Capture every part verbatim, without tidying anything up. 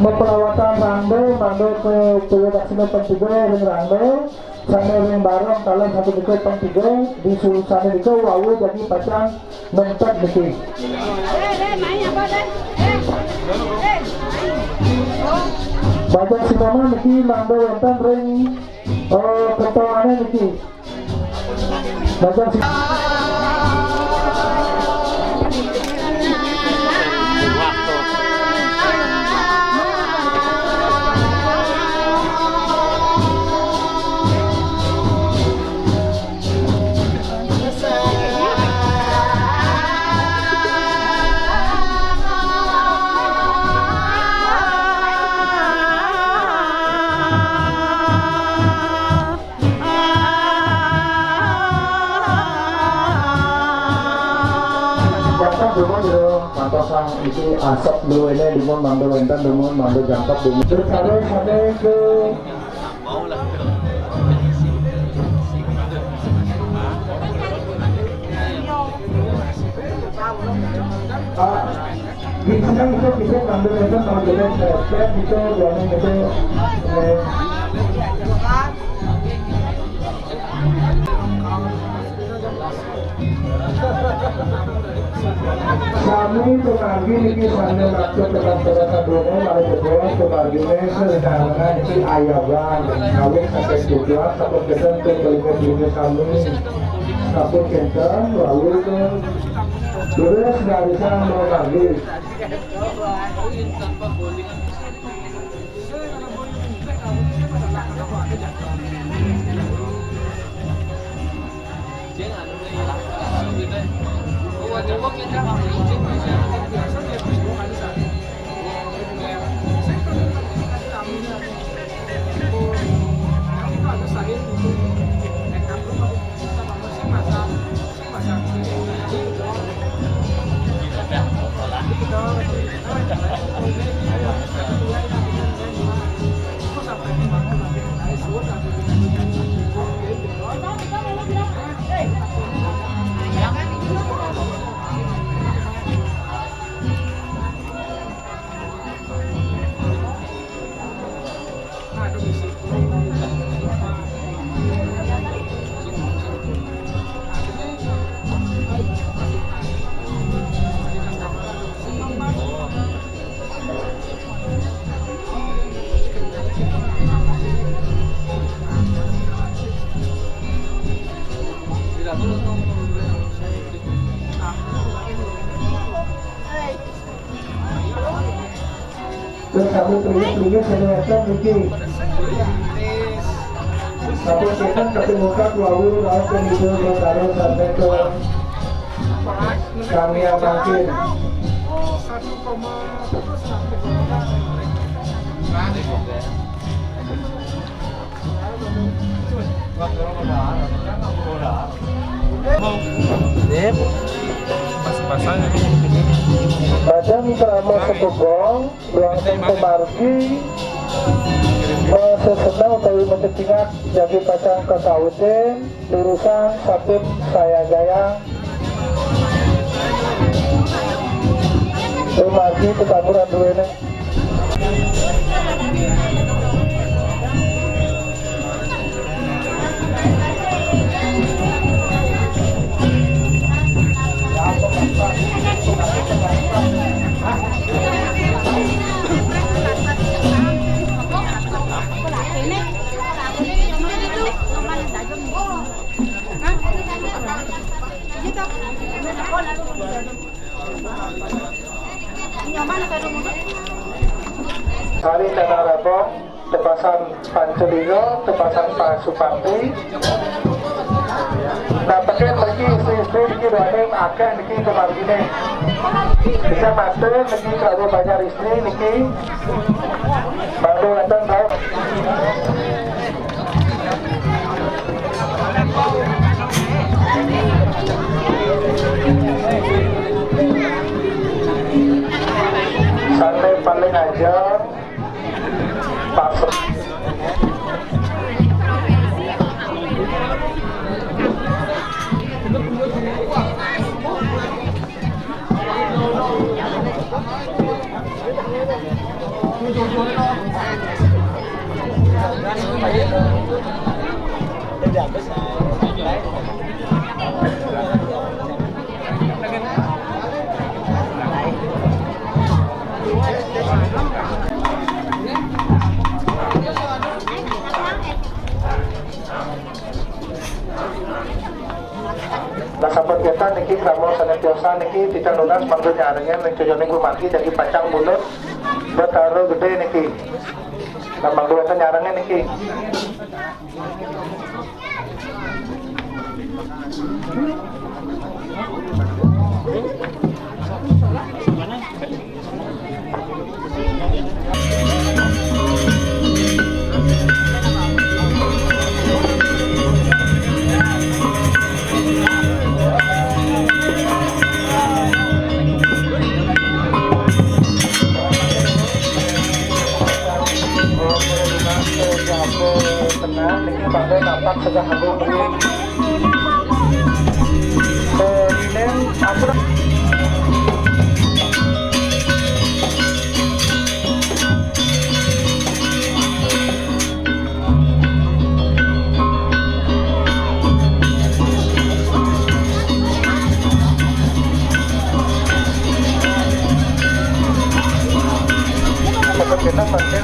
Mapalawatan rangda, mangda ka payuh daksana pang tiga ring rangda, sané ring bareng taler sané nika pang tiga, di sulusane nika wau jagi pacang nempet niki. Bajang Sinoman niki mangda wénten ring, eh, kentongané niki. Jangan dulu, dulu, mantosan isi asap dulu ini, dulu mangga wénten, dulu mangga jangkep, dulu. Terus ada sampai ke Di sini kita bisa ngambil itu kalau kita step itu, dua menit itu, eh, Sami pamargi niki sané maksud tekan-tekan sadurunge malih jebos pamargine sesederhana niki ayaban kawit saking tujuan sampun kénten tur telinga-telinga sami. Sampun kénten wau tur durus ngarisan pamargi. Terus satu triliun triliun satu meter mungkin. Satu meter tapi muka dua puluh lawan ke itu, terus taruh sampai ke kami yang makin. Sip. Pas-pasan. Badan Krama Sekubong, luang pamargi, maseseneng utawi masetingat jagi pacang kasawitin, lurusan saput sayagayang. Pamargi tetamburan duwene. Sari Tanah Rabong, tepasan Pancalinga, tepasan Pasupati. Nah, peken lagi istri-istri niki duaning akeh niki kemargine. Bisa matur niki karo banyak istri niki. Baru datang tahu. Sampai paling aja. Nah, sampun kénten niki, krama sané tiosan niki, titiang nunas mangda nyarengin ring cucuning pamargi jagi pacang mundur Betara Gedé niki. Nah, mangda wénten nyarengin niki. Tenang, niki mangda napak Sedek Agung niki. Eh, Inem, ampun. Dapat genap, Mas, ya.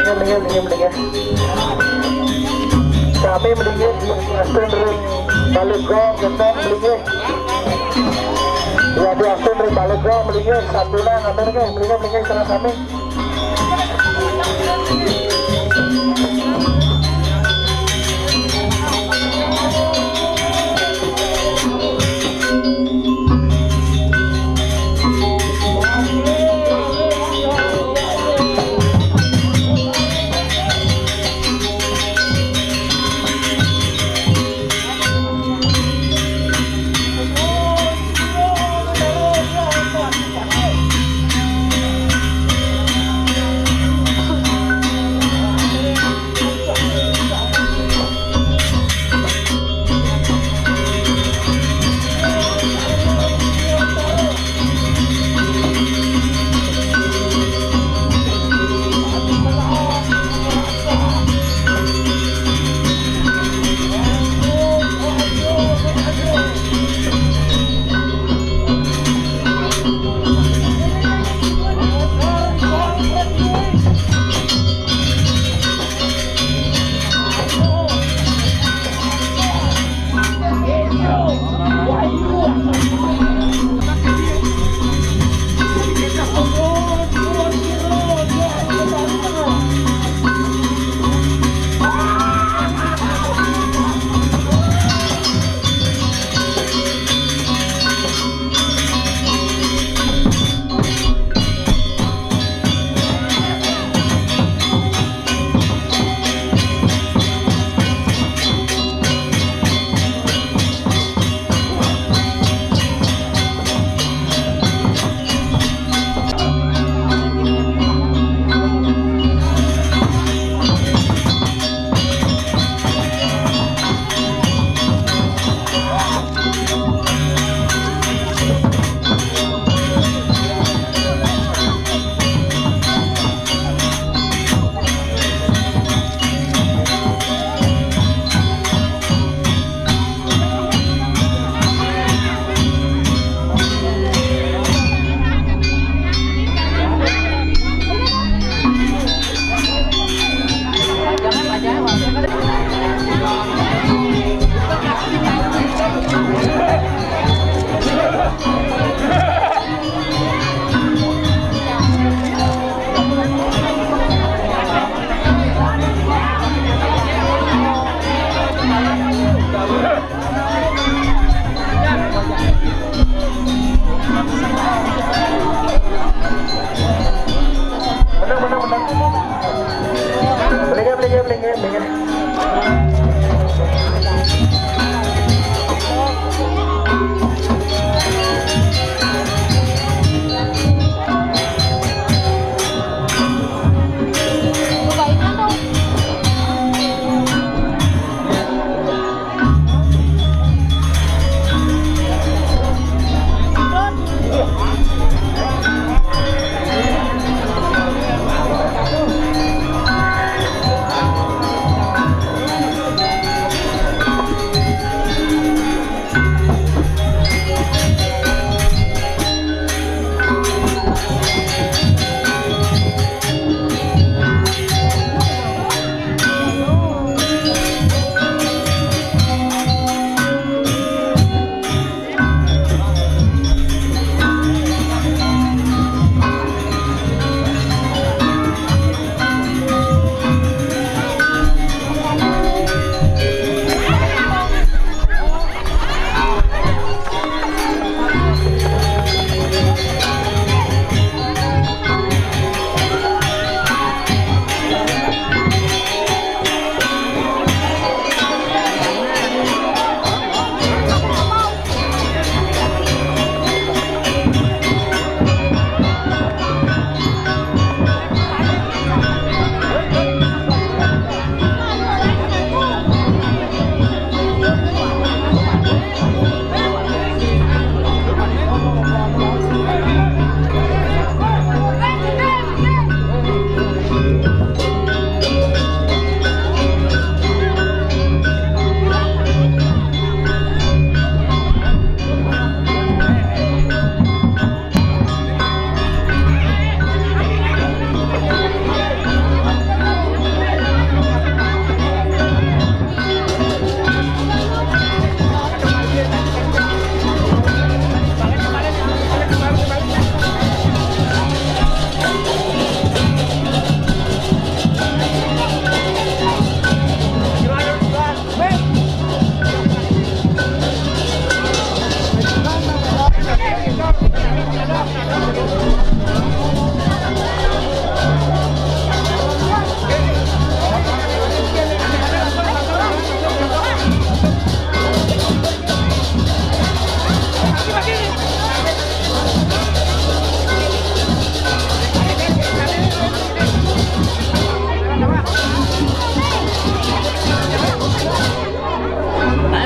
Mendingan, mendingan, mendingan. Sami mlinggih, diastun ring balé gong, kénten mlinggih. Ya, diastun ring balé gong, mlinggih, santunan, atur nggih, mlinggih, mlinggih, sareng sami. Menang, menang, menang. Belenge, belenge, belenge, belenge.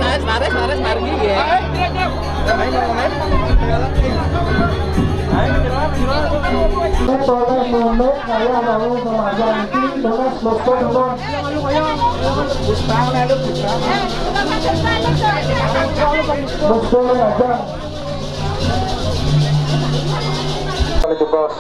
Baris, baris, baris, margi ya. Tolong nunduk, saya mau memanjang ini, tunas bosku dulu. Bosku aja. Kalau jebos.